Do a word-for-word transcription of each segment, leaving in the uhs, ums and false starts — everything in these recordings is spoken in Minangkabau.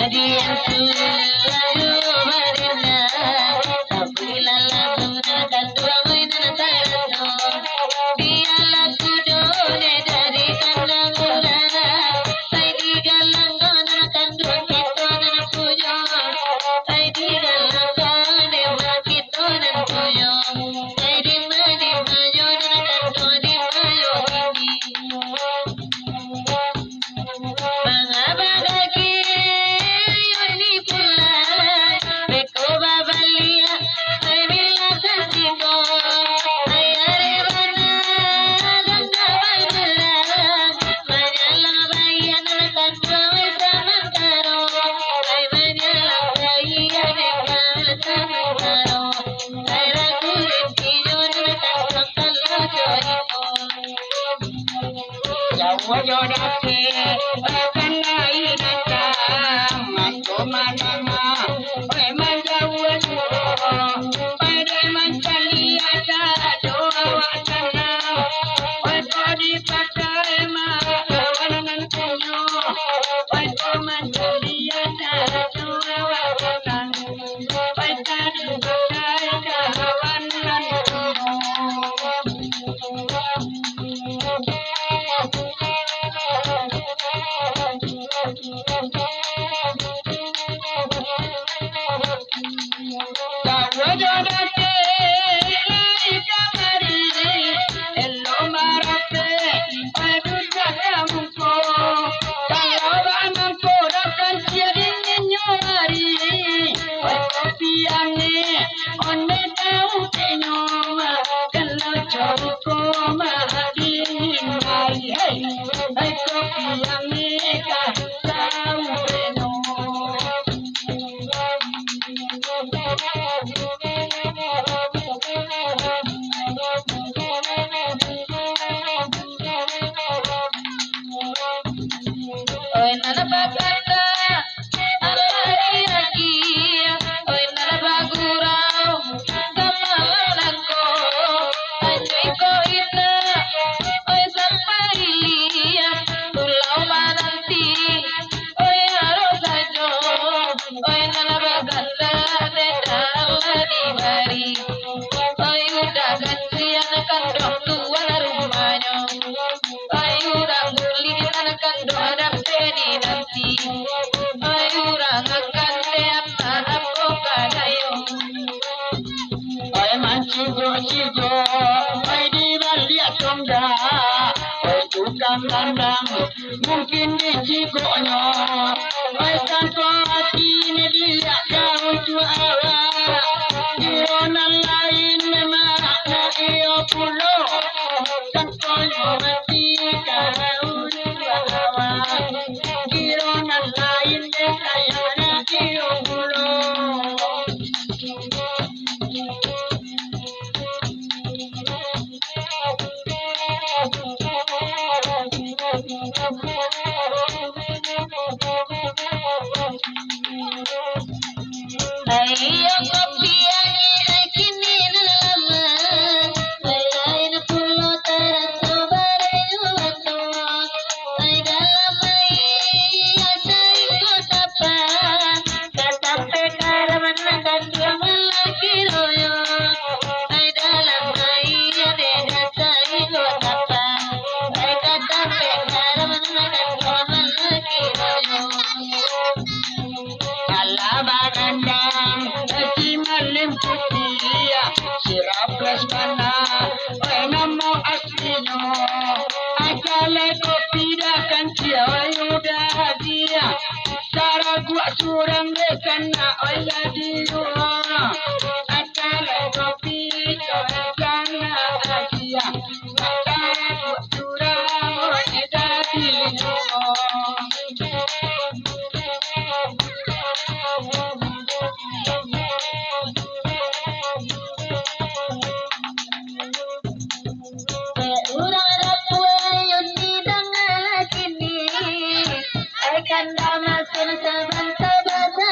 Dian tu lalu barina, tapi lalu nan kanduang nan taraso. Bialah kudo ne dari kandang ula, sai digalang nan kanduang kito nan punyo, sai digalang ne ma kito nan punyo, sai dima-dimanyo nan kanduang dimayo ini. Manga bagaki, ayo ni pulang, beko babaliak, ai bila kasiko, ai are bana, ganda bagulang, manyalang baiak nan kanduang samantaro, ai manyalang baiak nan samantaro, ai ragu dek inyo nan kanduang kalau jo iko. Jauah jo dakek, bakan lai datang, mangko manama, oi manjauah juo, pai dek mancaliak jo awak sanang, oi ko dipakai ma kawan nan punyo, oi ko mancaliak jo awak sanang, oi ka dipakai kawan nan punyo. Tawa jo dakek lai kamari, elok marapek, paduduak ka muko. Kalau bamangko dakan ciek dinginnyo ari, oi kopi angek, ondeh tautenyo mah, kalau cauko mah dingin lai. Hei, oi kopi angek ka tautenyo. Oi nan baganda, alai aki, oi nan bagurau, samalam nangko, anjoi ko indak, oi sampai lia, pulau mananti, oi aro sajo, oi nan baganda, ndak lah dibari, oi udah ganjian kanduang tuan rumahnyo. Ai urang buliah nan kanduang dapek dinanti. Ai urang akan dek amak apo padayo. Ai mancigok-cigok, ai di baliak tonggak, ai tukang kandang, mungkin dicigoknyo. Ai sangko ati ni diak ka untuak awak, iyo nan lain memang nak iyo pulo. Sangkonyo mati ka untuak awak, kiro nan lain dek ayah nan kiro pulo. Ayo kopi angek, ai kini nan lamo, ai lain pulo taraso barayo batua. Ai dalam aia sainggo tapa, ka tapek garam nan kanduang lalaki royo. Ai dalam aia dek sainggo tapa, ai ka tapek garam nan kanduang lalaki royo. Alah bagandang, si Malin Putiah, si Raples bana, oi namo aslinyo. Akalai kopi dah kanciah, oi udah agiah, saraguak surang dek sanak, oi ladiyo. Akalai kopi, oi sanak agiah. Urang dapua ayun ni dangalah kini, ai kanda masin sabanta basa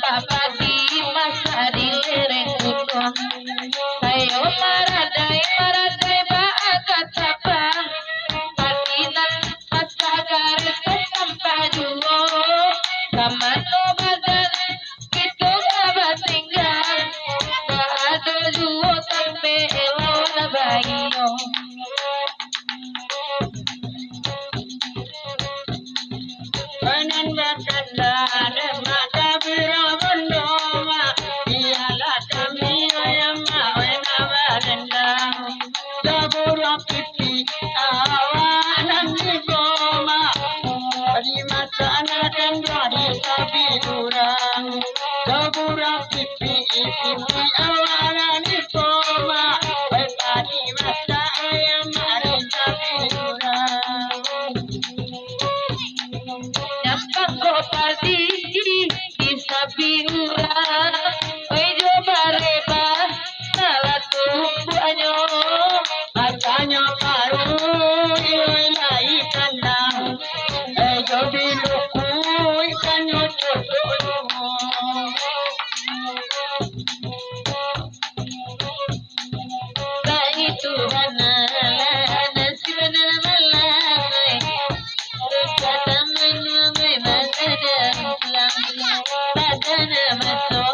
Bapadi masak di lereng gunuang. Sayo maradai-maradai baagat sapa. Padi nan masak garis tu tampak juo. Ka mano badan kito ka batingga. Baado juo tampek elok lah baiyo. Nan bakanda dek mata biro bondo ma, bialah kami ayam awena barenda. Saburang pipi awak nan digo ma, di mata anak dan di sapi urang. Saburang pipi, pipi awak nan digo ma, di mata ayam ari sapi urang. Nyampang ko padi di sapi urang, oi jo bareba, salah tumbuaknyo. Macanyo paruik, oi lai kandang, oi jo bilukuik, kanyo cotok lumo. Baitu bana lah nasib nan malang, ai. Kata manuang, ai, mangada pulang. Pada nan maso,